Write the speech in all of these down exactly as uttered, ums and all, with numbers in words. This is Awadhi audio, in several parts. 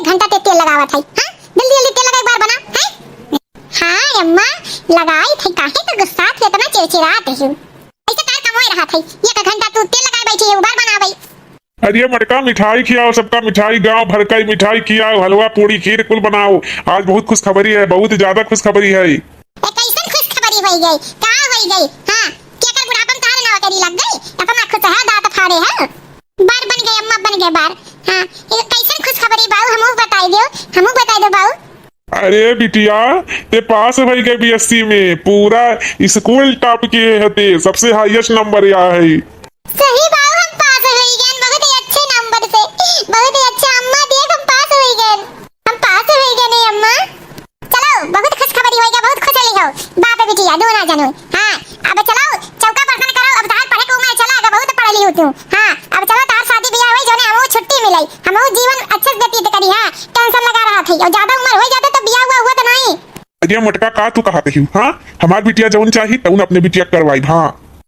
घंटा ते तेल लगावत है, हाँ? जल्दी जल्दी तेल लगा, एक बार बना, हैं? हाँ अम्मा, लगाई थी, काहे तो गुस्सा थी, इतना चिड़चिड़ात रही हूँ। ऐसे कार कमोए रहा थी, एक घंटा तू तेल लगाए बैठी है, एक बार बनावे। अरे मोटका, मिठाई खियाओ सबका, मिठाई गांव भर का ही मिठाई खियाओ, हलवा पूड़ी खीर कुल बनाओ। आज बहुत खुशखबरी है, बहुत ज्यादा खुशखबरी है। ए, कैसन खुशखबरी होई गई? का होई गई? हाँ, केकर बुढ़ापन तहार नौकरी लग गई? अपना खुश है, दांत फाड़े है। बार बन गए अम्मा, बन गए बार। हाँ, ये कैसन खुशखबरी बाऊ, हमहू बताई दो, हमहू बताई दो बाऊ। अरे बिटिया, ते पास होई गए बीएससी में, पूरा स्कूल टॉप किए है ते, सबसे हाईएस्ट नंबर आया है। सही बाऊ, हम पास होई गए बहुत ही अच्छे नंबर से, बहुत ही अच्छा अम्मा, देख हम पास होई गए, हम पास होई गए नहीं अम्मा। चलो, बहुत खुशखबरी होई गए, बहुत खुश होली हो बाप बिटिया दोनों जनो। हाँ, अब चलो चौका बर्तन करो, अब तहार पढ़े के उम्र चला गए, बहुत पढ़ ली हो तू। हाँ, अब चलो तहार शादी बियाह होई, जोने हमहू छुट्टी मिलाई, हमहू जीवन अच्छे से व्यतीत करी। हाँ, टेंशन लगा रहा थी, और ज्यादा उम्र हो जाते तो बियाह हुआ हुआ तो नहीं। अरे मोटका, का तू कहा कही? हाँ, हमार बिटिया जौन चाही तौन अपने बिटिया करवाई। हाँ।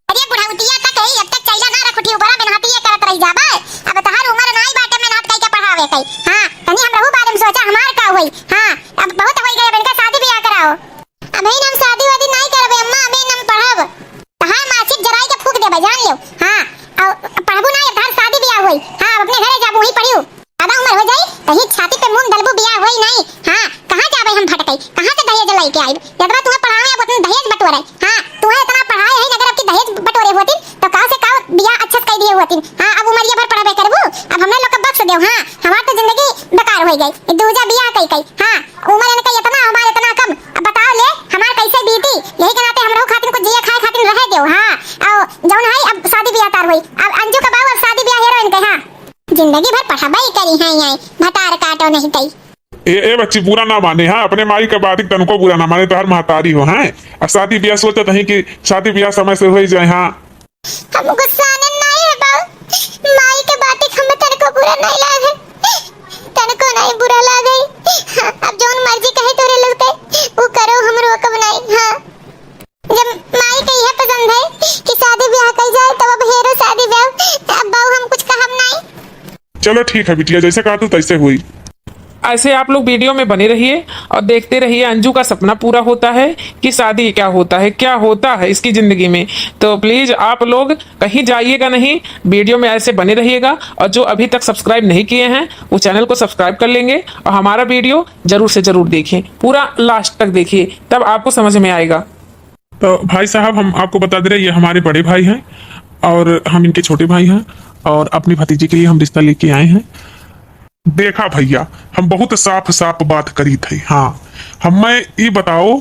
अरे बुढ़ौतिया तक है, अब तक चैला ना रख उठी, ऊपरा मेहनत ये करत रही जाबे। अब तहार उम्र नाई बाटे मेहनत कई के पढ़ावे कई। हाँ, तनी हमरहू बारे में सोचा, हमार का होई? हाँ, अब बहुत होई गए, अब इनका शादी बियाह कराओ। अब ही हम शादी वादी नाई करबे अम्मा, अब ही हम पढ़ब। तहार माचिस जराई के फूंक देबे, जान लेव। हाँ, और पढ़बू ना, तहार शादी बियाह होई। हाँ, अब अपने घरे जाबू, वहीं पढ़ियो। ज्यादा उम्र हो जाई, कहीं छाती पे मूंग दलबू, बियाह होई नाई। हाँ, कहाँ जाबे हम भटकई, कहाँ से दहेज लाई के आइब? जितना तुम्हें पढ़ावे अब उतना दहेज बटोरे। हाँ, तुम्हें इतना पढ़ाए है, अगर आपकी दहेज बटोरे होती तो का से का बियाह अच्छा से कई दिए होती। हाँ, अब उमरिया भर पढ़बे करबू, अब हमने लोग का बख्श देव। हाँ, हमार तो जिंदगी बेकार हो गई, ये दूजा बियाह कई कई। हाँ, उम्र इनका इतना, हमार इतना कम। अब बताओ ले, हमार कैसे बीती? यही के नाते हमरो खातिर कुछ जिए खाए खातिर रहे देव। हाँ, और जौन है अब शादी बियाह तार होई, अब अंजू का बाऊ अब शादी बियाह हेरो इनके। हाँ, जिंदगी भर पढ़ाबे ही करी हैं, यहीं भतार काटो नहीं तई। ए, ए बच्ची, बुरा ना माने, हाँ, अपने माई के बात तनको बुरा ना माने, तोहर महतारी हो, हैं? आ शादी बियाह सोचत हई कि शादी बियाह समय से होई जाए, हाँ। हम गुस्साने नहीं है बाऊ, माई के बात हम तनको बुरा नहीं लागे, तनको नहीं बुरा लागे। हाँ, अब जौन मर्जी कहे तोरे लोग के, वो करो, हम रोकब नहीं। हाँ, जब माई के यह पसंद है कि शादी ब्याह कइल जाए, तब अब हेरो शादी ब्याह, अब बाऊ हम कुछ कहब नहीं। चलो ठीक है बिटिया, जैसे कहा तू तैसे हुई। ऐसे आप लोग वीडियो में बने रहिए और देखते रहिए अंजू का सपना पूरा होता है कि शादी क्या होता है, क्या होता है इसकी ज़िंदगी में। तो प्लीज़ आप लोग कहीं जाइएगा नहीं, वीडियो में ऐसे बने रहिएगा। और जो अभी तक सब्सक्राइब नहीं किए हैं वो चैनल को सब्सक्राइब कर लेंगे और हमारा वीडियो ज़रूर से ज़रूर देखें, पूरा लास्ट तक देखिए, तब आपको समझ में आएगा। तो भाई साहब, हम आपको बता दे रहे, ये हमारे बड़े भाई हैं और हम इनके छोटे भाई हैं और अपनी भतीजी के लिए हम रिश्ता लेके आए हैं। देखा भैया, हम बहुत साफ साफ बात करी थे। हाँ, हमें ये बताओ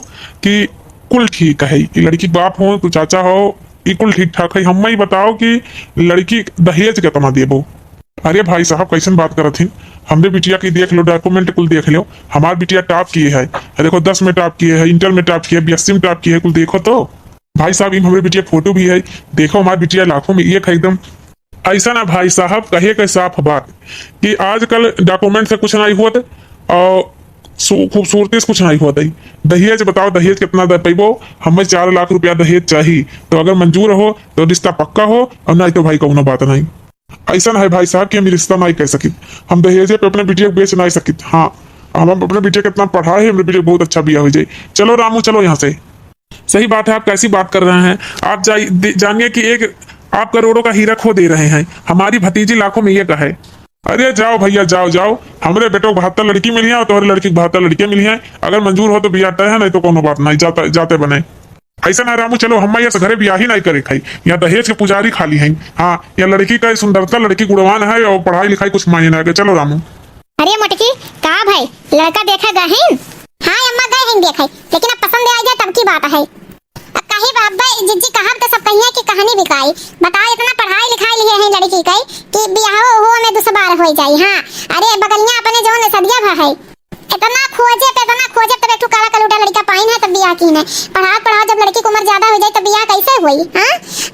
कि कुल ठीक है, ये लड़की बाप हो, तू चाचा हो, ये कुल ठीक ठाक है। हमें ये बताओ कि लड़की दहेज कितना देबो? अरे भाई साहब, कैसन बात करत हिन? हमरे बिटिया के देख लो, डॉक्यूमेंट कुल देख लो। हमार बिटिया टॉप किए है, देखो दस में टॉप किए है, इंटर में टॉप किए है, बीएससी में टॉप किए है, कुल देखो तो। भाई साहब, इम हमरे बिटिया फोटो भी है, देखो हमार बिटिया लाखों में एक है एकदम। ऐसा ना भाई साहब, कहे के साफ बात कि आजकल डॉक्यूमेंट से कुछ नहीं होत और सु-, खूबसूरती से कुछ नहीं होत है। दहेज बताओ, दहेज कितना दे पैबो? हमें चार लाख रुपया दहेज चाही, तो अगर मंजूर हो तो रिश्ता पक्का हो और नहीं तो भाई कौनो बात नहीं। ऐसा है भाई साहब कि हम रिश्ता नहीं कर सकित, हम दहेजे पे अपने बिटिया को बेच नहीं सकित। हाँ, हम, हम अपने बिटिया कितना पढ़ाए, हमरे बिटिया बहुत अच्छा बिया हो जाए। चलो रामू, चलो यहाँ से। सही बात है, आप कैसी बात कर रहे हैं? आप जाइए, दे-, जानिए कि एक आप करोड़ों का हीरा खो दे रहे हैं, हमारी भतीजी लाखों में एक है। अरे जाओ भैया, जाओ, जाओ, हमरे बेटो को बहत्तर लड़की मिली है और तुम्हारे लड़की को बहत्तर लड़कियां मिली हैं। अगर मंजूर हो तो बिया तय है, नहीं तो कोनो बात नहीं, जाता, जाते बने। ऐसा ना रामू, चलो, हम यहाँ से घरे बियाही नहीं करे खाई, यहाँ दहेज के पुजारी खाली हैं। हाँ, यहाँ लड़की का सुंदरता, लड़की गुणवान है और पढ़ाई लिखाई कुछ मायने ना रखे। चलो रामू। अरे मोटकी, का भाई, लड़का देखा गहिन? हाँ अम्मा, गए हैं देखे, लेकिन अब पसंद आ गया तब की बात है। अब कही बाबा जिज्जी कहब तो सब कहिए कि कहानी बिकाई। बताओ, इतना पढ़ाई लिखाई लिए हैं लड़की के कि बियाहो हो में दुसबार हो जाई। हाँ, अरे बगलिया अपने जौन सदिया भा है, इतना खोजे पे, इतना खोजे, तब एक ठो काला कलूटा लड़का पाइन है, तब बियाह कीन है। पढ़ाओ, पढ़ाओ, जब लड़की की उम्र ज्यादा हो जाए, तब बियाह कैसे हुई? हाँ,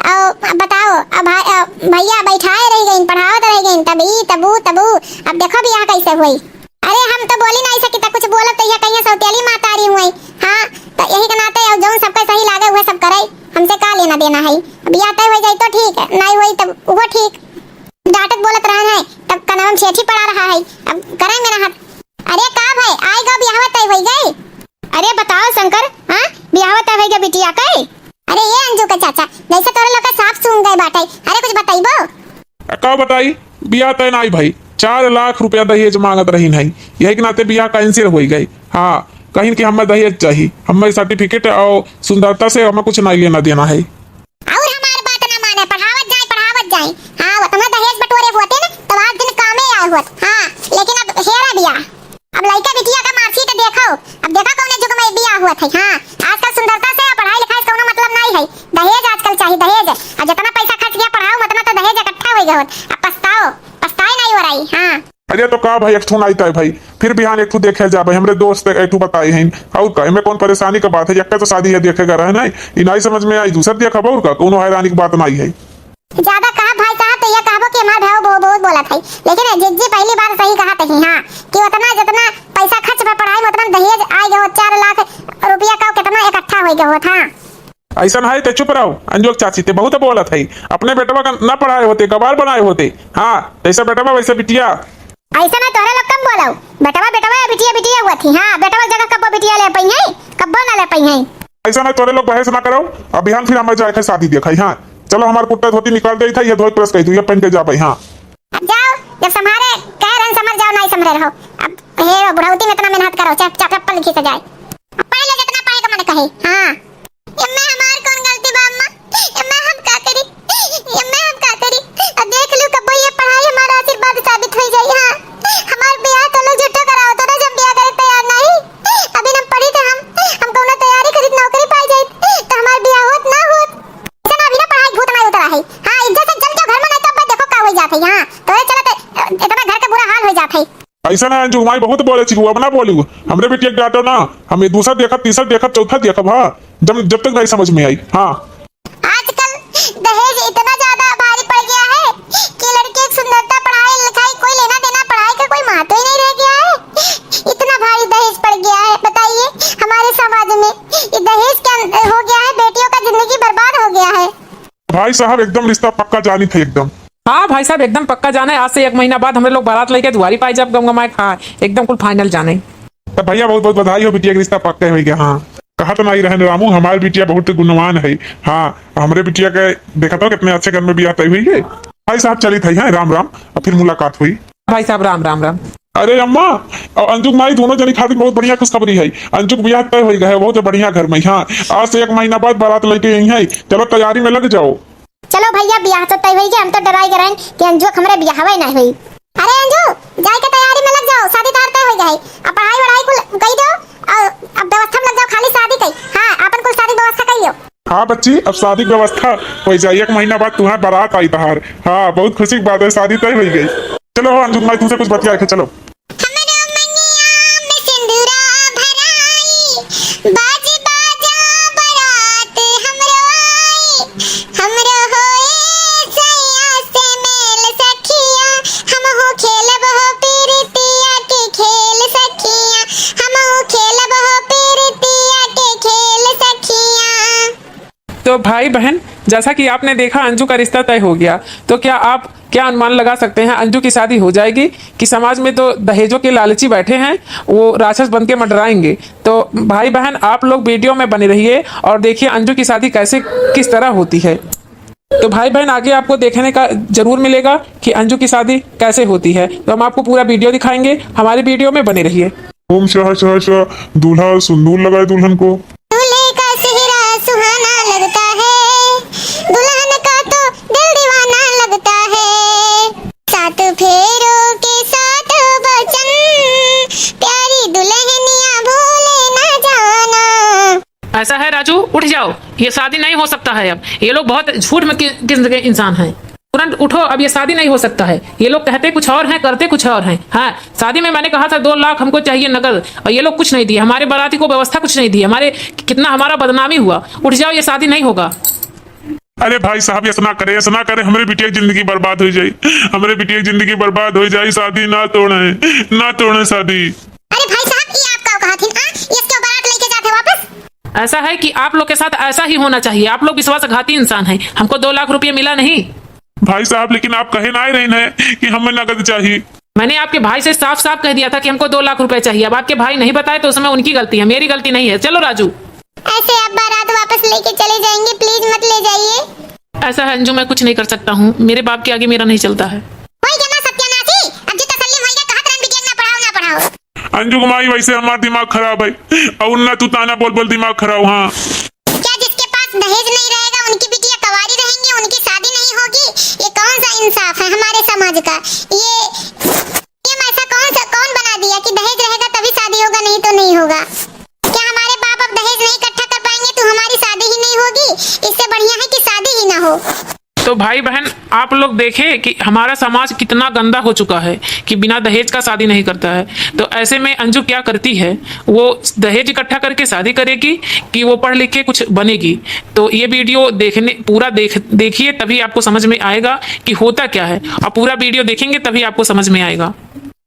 और अब बताओ, अब भाई, अब भैया बैठाए रह गई, पढ़ावत रह गई, तब ई, तब ऊ, तब ऊ, अब देखो बियाह कैसे हुई। अरे हम तो बोली नहीं सकी, तो कुछ बोलब तो यह कहिए सौतेली महतारी हुई। हाँ, तो यही के नाते अब जौन सबका सही लागे हुए सब करे, हमसे का लेना देना है। अब बियाह तय हो जाए तो ठीक है, नहीं हुई तब वो ठीक। डांटत बोलत रहन है, तब कनवा में छेठी पड़ा रहा है, अब करे मेरा हाथ। अरे बताओ शंकर, हाँ, बियाह तय भइगा बिटिया के? अरे ये अंजू के चाचा, जैसे तोरे लोग के साफ सूंघ गए बाटे, अरे कुछ बताइबो? आ, का बताई, बियाह तय नाई भई, चार लाख रुपया दहेज मांगत रहिन है, यही के नाते बियाह cancel होइ गई। हाँ, कहिन कि हमें दहेज चाही, हमें certificate और सुंदरता से हमें कुछ नाई लेना देना है। और हमार बात ना माने, पढ़ावत जाए, पढ़ावत जाए। हाँ, वो तुम्हें दहेज बटोरे होते ना, तो आज दिन कामे आए होत। हाँ, लेकिन अब हेरा बिया, अब लइका बिटिया का marksheet देखो, अब देखो कौने जुग में बिया हुआ था। हाँ, आजकल सुंदरता से पढ़ाई लिखाई से कौनो मतलब नहीं है, दहेज आजकल चाहिए, दहेज। अब जितना पैसा खर्च किया पढ़ाओ में, उतना तो दहेज इकट्ठा होइ गया होत। अब पछताओ, पछताए नहीं हो रही। हाँ। अरे तो का भाई, एक ठो नाई तय भई, फिर बिहान एक ठो देखे जाबे, हमरे दोस्त एक ठो बताए हैं। और का, एमे कौन परेशानी का बात है, यक्का तो शादी है देखे का रहे नहीं, ई नाई समझ में आई, दूसर देखब और का, कौनो हैरानी की बात नहीं है। ज्यादा कहा भाई साहब तो ये कहबो कि हमार भाव बहु-, बहुत बोलत है, लेकिन जिज्जी पहली बार सही कहा तही, हाँ, कि उतना जितना पैसा खर्च बा पढ़ाई में, उतना दहेज आए गए, चार लाख रुपया का कितना इकट्ठा होइ गए होत, हाँ। ऐसन है ते चुप रहो, अंजुक चाची ते बहुत बोलत है, अपने बेटवा का ना पढ़ाए होते, गवार बनाए होते, हाँ, जैसा बेटवा वैसे बिटिया। ऐसा ना तोहरे लोग कम बोलो, बेटवा बेटवा या बिटिया बिटिया हुआ थी, हाँ, बेटवा जगह कब्बो बिटिया ले पाई है, कब्बो ना ले पाई है। ऐसा ना तोरे लोग बहस ना करो, अब बिहान फिर हमें जाए के शादी देखा, हाँ, चलो हमार कुर्ता धोती निकाल दे था, ये धोई press कर दू, ये पहन के जा भाई, हाँ। अब जाओ, जब संभारे कह रहे हैं, संभर जाओ, नहीं संभरे रहो। अब हे बुढ़ौती में इतना मेहनत करो, चप-, चप-, चप्पल खींच जाए। अब पढ़ लो जितना पढ़े का मन कहे। हाँ। एम्मे हमार कौन गलती बा अम्मा? एम्मे हम का करी? एम्मे हम का करी? अब देख लू कब्बो ये पढ़ाई हमारा आशीर्वाद साबित हो जाई। हाँ। हमार ब्याह तो लोग झूठो कराओ तो ना, जब ब्याह करे तैयार नहीं। अभी हम पढ़ी तो हम, हम कौनो तैयारी करी, नौकरी पाई जाई, तो हमार ब्याह होत ना होत। ऐसा ना अभी ना पढ़ाई भूत नहीं उतरा है। हाँ, इज्जत से चल जाओ घर में, नहीं तो अब देखो का हो जात है। हाँ, तोरे चलते इतना घर का बुरा हाल हो जात है। ऐसा ना अंजू माई बहुत बोले छी, अब ना बोलू। हमरे बिटिया के डांटो ना, हम ये दूसरा देखब, तीसरा देखब, चौथा देखब, हाँ, जब, जब तक नहीं समझ में आई। हाँ। आजकल दहेज इतना ज्यादा भारी पड़ गया है कि लड़के की सुंदरता, पढ़ाई लिखाई कोई लेना देना, पढ़ाई का कोई महत्व ही नहीं रह गया है। इतना भारी दहेज पड़ गया है, बताइए हमारे समाज में ये दहेज क्या हो गया है, बेटियों का जिंदगी बर्बाद हो गया है। भाई साहब एकदम रिश्ता पक्का जानी थे एकदम। हाँ भाई साहब, एकदम पक्का जाने। आज से एक महीना बाद हमरे लोग बारात लेके दुआरी पाई जाब गमगमाए। हाँ, एकदम कुल final जाने। तब भैया बहुत बहुत बधाई हो, बिटिया के रिश्ता पक्का होइ गया। हाँ, कहा तो नहीं रहन रामू, हमार बिटिया बहुत गुणवान है। हाँ, हमरे बिटिया के देखा तो कितने अच्छे घर में बियाह तय हुई है। भाई साहब चलित है, हाँ, राम राम, अब फिर मुलाकात हुई। भाई साहब राम राम राम। अरे अम्मा, और अंजुक माई दोनों जनी खातिर बहुत बढ़िया खुशखबरी है। अंजुक बियाह तय होइ गया है, बहुत बढ़िया घर में। हाँ, आज से एक महीना बाद बारात लेके आई है, चलो तैयारी में लग जाओ। चलो भैया, बियाह तो तय होई गया, हम तो डराई गए रहन कि अंजुआ के हमरे बियाहवे ना होई। अरे अंजू, जाए के तैयारी में लग जाओ, शादी तार तय हो गई है। अब पढ़ाई वढ़ाई कुल कई दो और अब व्यवस्था में लग जाओ, खाली शादी कई। हाँ, अपन कुल शादी व्यवस्था कर लियो। हाँ बच्ची, अब शादी की व्यवस्था हो जाए, एक महीना बाद तुम्हार बारात आई तहार। हाँ, बहुत खुशी की बात है, शादी तय हो गई। चलो हो अंजू माई, तुमसे कुछ बतिया के चलो। हमरो मंगिया में सिंदूरा भराई, बाज बाजा बारात हमरो आई, हमरो होए सैया से मेल सखिया, हमहू खेलब हो पीरितिया के खेल सखिया, हमहू खेलब हो पीरितिया के खेल सखिया। तो भाई बहन, जैसा कि आपने देखा अंजू का रिश्ता तय हो गया, तो क्या आप क्या अनुमान लगा सकते हैं, अंजू की शादी हो जाएगी कि समाज में तो दहेजों के लालची बैठे हैं, वो राक्षस बन के मंडराएंगे। तो भाई बहन, आप लोग वीडियो में बने रहिए और देखिए अंजू की शादी कैसे, किस तरह होती है। तो भाई बहन, आगे आपको देखने का जरूर मिलेगा कि अंजू की शादी कैसे होती है, तो हम आपको पूरा वीडियो दिखाएंगे, हमारी वीडियो में बने रहिए। ओम सह सह सह, दूल्हा सिंदूर लगाए दुल्हन को। दूल्हे का चेहरा सुहाना लगता है, दुल्हन का तो दिल दीवाना लगता है। सात फेरों के सात वचन, प्यारी दुल्हनिया भूले ना जाना। ऐसा है राजू, उठ जाओ, ये शादी नहीं हो सकता है। अब ये लोग बहुत झूठ में कि-, किस्म के इंसान हैं। तुरंत उठो, अब ये शादी नहीं हो सकता है। ये लोग कहते कुछ और हैं, करते कुछ और हैं। हाँ, शादी में मैंने कहा था दो लाख हमको चाहिए नकद, और ये लोग कुछ नहीं दिए, हमारे बाराती को व्यवस्था कुछ नहीं दी, हमारे कितना हमारा बदनामी हुआ। उठ जाओ, ये शादी नहीं होगा। अरे भाई साहब, ऐसा ना करे, ऐसा ना करे, हमरे बिटिया की जिंदगी बर्बाद हो जाई, हमरे बिटिया की जिंदगी बर्बाद हो जाई, शादी ना तोड़े, ना तोड़े शादी। अरे भाई साहब, ये आप का कहा थी, आ? ये क्यों बारात लेके जाते वापस? ऐसा है कि आप लोग के साथ ऐसा ही होना चाहिए, आप लोग विश्वासघाती इंसान हैं, हमको दो लाख रुपये मिला नहीं। भाई साहब, लेकिन आप कहे ना रहे हैं कि हमें नगद चाहिए। मैंने आपके भाई से साफ साफ कह दिया था कि हमको दो लाख रुपए चाहिए। अब आपके भाई नहीं बताए तो उसमें उनकी गलती है, मेरी गलती नहीं है। चलो राजू। ऐसे आप बारात वापस लेके चले जाएंगे, please मत ले जाइए। ऐसा है अंजू, मैं कुछ नहीं कर सकता हूँ, मेरे बाप के आगे मेरा नहीं चलता है। होई गया ना सत्यानाशी, अब जे तसल्ली होई गया, कहत रहन बिटिया के ना पढ़ाओ, ना पढ़ाओ। अंजू के माई, वैसे हमार दिमाग खराब है और ना तू ताना बोल बोल दिमाग खराब। हाँ, क्या जिसके पास दहेज नहीं रहेगा, उनकी बिटिया कवारी रहेंगी, उनकी शादी नहीं होगी? ये कौन सा इंसाफ है हमारे समाज का? ये, ये ऐसा कौन सा, कौन बना दिया कि दहेज रहेगा तभी शादी होगा, नहीं तो नहीं होगा? क्या हमारे बाप अब दहेज नहीं इकट्ठा कर पाएंगे तो हमारी शादी ही नहीं होगी? इससे बढ़िया है कि शादी ही ना हो। तो भाई बहन, आप लोग देखें कि हमारा समाज कितना गंदा हो चुका है कि बिना दहेज का शादी नहीं करता है। तो ऐसे में अंजू क्या करती है, वो दहेज इकट्ठा करके शादी करेगी कि वो पढ़ लिख के कुछ बनेगी? तो ये वीडियो देखने, पूरा देख, देखिए, तभी आपको समझ में आएगा कि होता क्या है। आप पूरा वीडियो देखेंगे तभी आपको समझ में आएगा।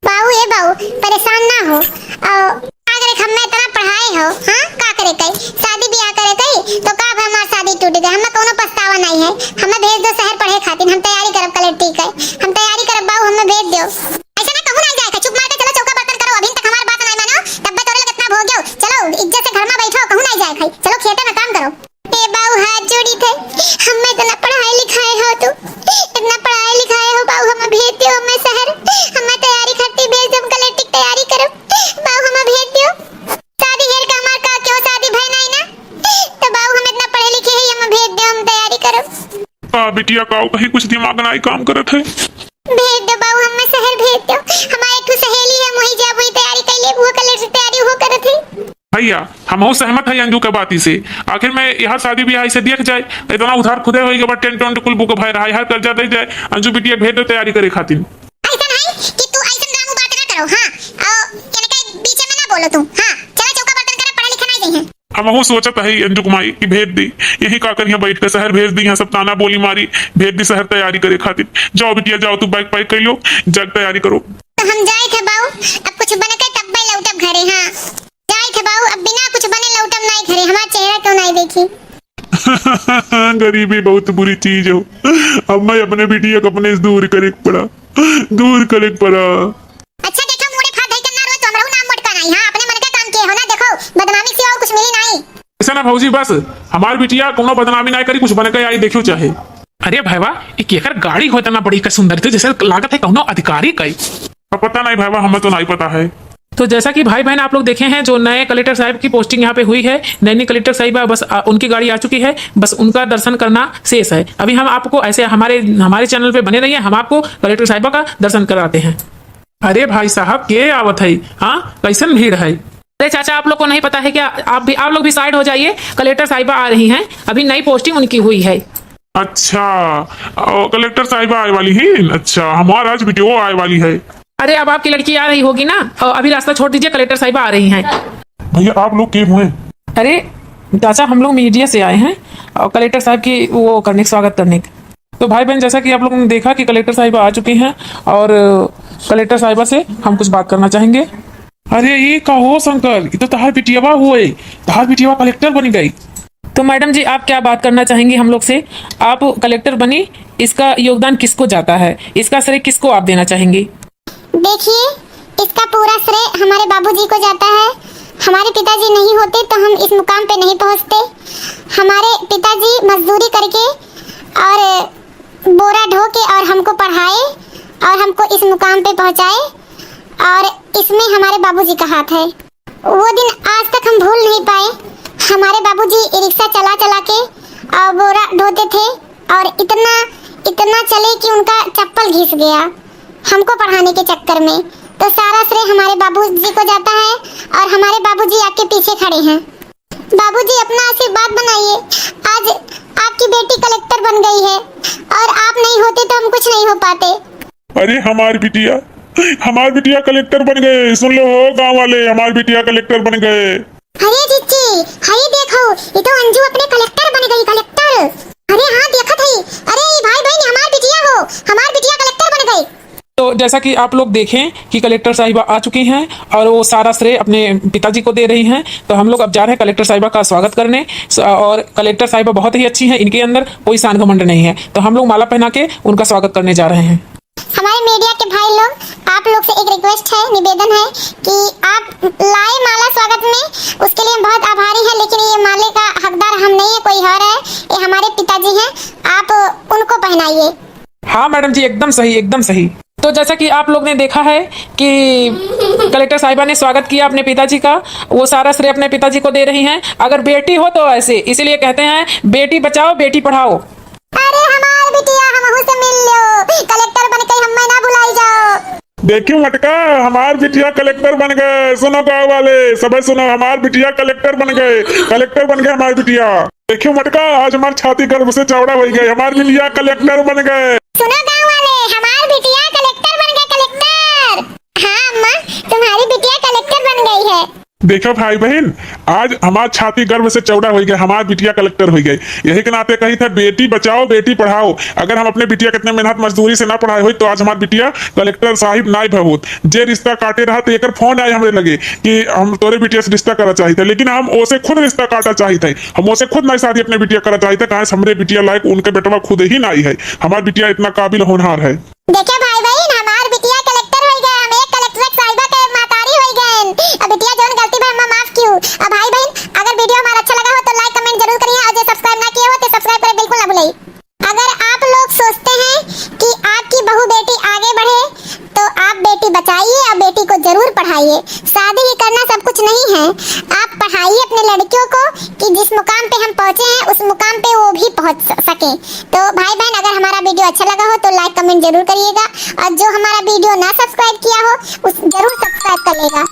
बाऊ, ए बाऊ, परेशान ना हो। और का करे, हमें इतना पढ़ाए हो, हाँ? का करे कई? शादी ब्याह करे कई? तो का अब हमार शादी टूट गई? हमें कौनो पछतावा नहीं है। हमें भेज दो शहर पढ़े खातिर, हम तैयारी करब कलेक्ट्री के। हम तैयारी करब बाऊ, हमें भेज दो। ऐसे ना कहूँ नहीं जाए, चुप मार के चलो चौका बर्तन करो। अभी तक हमार बात नहीं मानो, तब तोरे लगे इतना हो गयो। चलो इज्जत से घर में बैठो, कहूँ नहीं जाए खाई। चलो खेते में काम करो। ए बाऊ, हाथ जोड़ी थे, हमें इतना पढ़ाए लिखाए हो तू, इतना पढ़ाए लिखाए हो बाऊ, हमें भेज दियो, हमें शहर, हमें तैयारी खातिर भेज दो, हम कलेक्ट्री की तैयारी करब बाऊ, हमें भेज दियो। शादी हेर के हमार का क्यों शादी भय नहीं ना, तो बाऊ हम इतना पढ़े लिखे ही, हमें भेज दियो, हम तैयारी करब। का बिटिया, का कहीं कुछ दिमाग ना काम करत है? भेज दो बाऊ, हमें शहर भेज दो, हमारे एक ठो सहेली है, वही जा, वही तैयारी कर ले, वो कलेक्ट्री की तैयारी वो करत है। भैया, हमहू सहमत है अंजू के बाती से। आखिर में यह शादी ब्याह ऐसे देख जाए, इतना उधार खुदे होई के बाद टेंट वेंट कुल बुक भय रहा है, हर कर्जा दे जाए। अंजू बिटिया भेज दो तैयारी करे खातिर। ऐसा नहीं कि तू ऐसन रामू बात ना करो, हाँ, और इनके बीच में ना बोलो तू, हाँ, चला चौका बर्तन करा, पढ़ा लिखा नहीं गई है। हमहू सोचत है अंजू के माई कि भेज दी, यही का करिया बैठ के शहर भेज दी, यहाँ सब ताना बोली मारी, भेज दी शहर तैयारी करे खातिर। जाओ बिटिया जाओ, तू बैग पैक कर लो, जग तैयारी करो। तो हम जाए थे बाऊ, अब कुछ बन के तब लौटब घरे, हाँ। जाई थे बाऊ, अब बिना कुछ बने लौटम नाई घरे, हमार चेहरा क्यों नाई देखी? गरीबी बहुत बुरी चीज हो। अब मैं अपने बिटिया को अपने से दूर करे के पड़ा, दूर करे के पड़ा। अच्छा देखो, मुड़े फाट धई के ना रोए, तो हमरो नाम मोटका नाई। हाँ, अपने मन के काम किए हो ना, देखो, बदनामी से और कुछ मिली नाई। ऐसा ना भौजी, बस हमार बिटिया कोनो बदनामी नाई करी, कुछ बन के आई, देखियो चाहे। अरे भाईवा, ई केकर गाड़ी हो इतना बड़ी का सुंदर, तो जैसे लागत है कौनो अधिकारी का ही। अब पता नहीं भाईवा, हमें तो नहीं पता है। तो जैसा कि भाई बहन आप लोग देखे हैं, जो नए कलेक्टर साहब की पोस्टिंग यहाँ पे हुई है, नई नई कलेक्टर साहिबा, बस, आ, उनकी गाड़ी आ चुकी है, बस उनका दर्शन करना शेष है। अभी हम आपको ऐसे हमारे, हमारे चैनल पे बने रहिए, हम आपको कलेक्टर साहिबा का दर्शन कराते हैं। अरे भाई साहब, के आवत है? हाँ, कैसन भीड़ है? अरे चाचा, आप लोग को नहीं पता है क्या? आप भी, आप लोग भी साइड हो जाइए, कलेक्टर साहिबा आ रही हैं, अभी नई पोस्टिंग उनकी हुई है। अच्छा, ओ, कलेक्टर साहिबा आए वाली हैं? अच्छा, हमार आज बिटियो आए वाली है। अरे, अब आपकी लड़की आ रही होगी ना, अ, अभी रास्ता छोड़ दीजिए, कलेक्टर साहिबा आ रही हैं। भैया, आप लोग के हुए? अरे चाचा, हम लोग मीडिया से आए हैं और कलेक्टर साहब की वो करने, स्वागत करने। तो भाई बहन, जैसा कि आप लोगों ने देखा कि कलेक्टर साहिबा आ चुकी हैं और कलेक्टर साहिबा से हम कुछ बात करना चाहेंगे। अरे, ये का हो शंकर, ये तो तहार बिटियावा हुए, तहार बिटियावा कलेक्टर बन गई। तो मैडम जी, आप क्या बात करना चाहेंगी हम लोग से? आप कलेक्टर बनी, इसका योगदान किसको जाता है, इसका श्रेय किसको आप देना चाहेंगी? देखिए, इसका पूरा श्रेय हमारे बाबूजी को जाता है। हमारे पिताजी नहीं होते तो हम इस मुकाम पे नहीं पहुंचते। हमारे पिताजी मजदूरी करके और बोरा ढो के और हमको पढ़ाए और हमको इस मुकाम पे पहुंचाए, और इसमें हमारे बाबूजी का हाथ है। वो दिन आज तक हम भूल नहीं पाए। हमारे बाबूजी ई रिक्शा चला चला के और बोरा ढोते थे और इतना, इतना चले कि उनका चप्पल घिस गया हमको पढ़ाने के चक्कर में। तो सारा श्रेय हमारे बाबूजी को जाता है और हमारे बाबूजी आपके पीछे खड़े हैं। बाबूजी, अपना आशीर्वाद बनाइए। आज आपकी बेटी कलेक्टर बन गई है और आप नहीं होते तो हम कुछ नहीं हो पाते। अरे हमार बिटिया, हमार बिटिया कलेक्टर बन गए। सुन लो हो गांव वाले, हमार बिटिया कलेक्टर बन गए। अरे जीजी, हई देखो, ये तो अंजू अपने कलेक्टर बन गई, कलेक्टर। अरे हाँ, देखत हई। अरे ई भाई बहन, हमार बिटिया हो, हमार बिटिया कलेक्टर बन गई। तो जैसा कि आप लोग देखें कि कलेक्टर साहिबा आ चुकी हैं और वो सारा श्रेय अपने पिताजी को दे रही हैं, तो हम लोग अब जा रहे हैं कलेक्टर साहिबा का स्वागत करने। स-, और कलेक्टर साहिबा बहुत ही अच्छी हैं, इनके अंदर कोई शान घमंड नहीं है, तो हम लोग माला पहना के उनका स्वागत करने जा रहे हैं। हमारे मीडिया के भाई लोग, आप लोग से एक request है, निवेदन है कि आप लाए माला स्वागत में, उसके लिए हम बहुत आभारी हैं, लेकिन ये माले का हकदार हम नहीं है, कोई और है, ये हमारे पिताजी हैं, आप उनको पहनाइए। हाँ मैडम जी, एकदम सही, एकदम सही। तो जैसा कि आप लोग ने देखा है कि कलेक्टर साहिबा ने स्वागत किया अपने पिताजी का, वो सारा श्रेय अपने पिताजी को दे रही हैं। अगर बेटी हो तो ऐसे, इसीलिए कहते हैं, बेटी बचाओ, बेटी पढ़ाओ। अरे हमार बिटिया, हमहू से मिल लो, कलेक्टर बन के हमें ना भुलाई जाओ। देखियो मटका, हमार बिटिया कलेक्टर बन गए। सुनो गाँव वाले, सबे सुनो, हमार बिटिया कलेक्टर बन गए, कलेक्टर बन गए हमार बिटिया। देखियो मटका, आज हमार छाती गर्व से चौड़ा होइ गए, हमार बिटिया कलेक्टर बन गए। सुनो गाँव वाले, हमार बिटिया कलेक्टर बन गए, कलेक्टर। हाँ अम्मा, तुम्हारी बिटिया कलेक्टर बन गई है। देखो भाई बहिन, आज हमार छाती गर्व से चौड़ा होइ गए, हमार बिटिया कलेक्टर होइ गए। यही के नाते कही थे, बेटी बचाओ, बेटी पढ़ाओ। अगर हम अपने बिटिया के इतने मेहनत मजदूरी से ना पढ़ाए होई, तो आज हमार बिटिया कलेक्टर साहिब नाई भवत। जे रिश्ता काटे रहा, तो एकर फोन आए हमरे लगे कि हम तोरे बिटिया से रिश्ता करा चाहित है, लेकिन हम ओसे खुद रिश्ता काटा चाहित है, हम ओसे खुद नाई शादी अपने बिटिया करा चाहित है, काहे से हमरे बिटिया लायक उनके बेटवा खुद ही नाई है। हमार बिटिया इतना काबिल होनहार है। देखियो भाई बहिन, हमार बिटिया कलेक्टर होइ गए, हम एक कलेक्टर साहिबा के मातारी होइ गए। अब बिटिया जौन गलती भा हमार माफ कियो। अब भाई बहिन, अगर video हमारा अच्छा लगा हो तो like comment जरूर करिए, और जे subscribe ना किए हो तो subscribe करे बिल्कुल ना भूलिए। अगर आप लोग सोचते हैं कि आपकी बहू बेटी आगे बढ़े तो आप बेटी बचाइए और बेटी को जरूर पढ़ाइए। शादी ही करना सब कुछ नहीं है, आप पढ़ाइए अपने लड़कियों को कि जिस मुकाम पे हम पहुँचे हैं उस मुकाम पे वो भी पहुँच स-, सके। तो भाई बहन, अगर हमारा video अच्छा लगा हो तो like comment जरूर करिएगा, और जो हमारा video ना subscribe किया हो उस जरूर subscribe कर लेगा।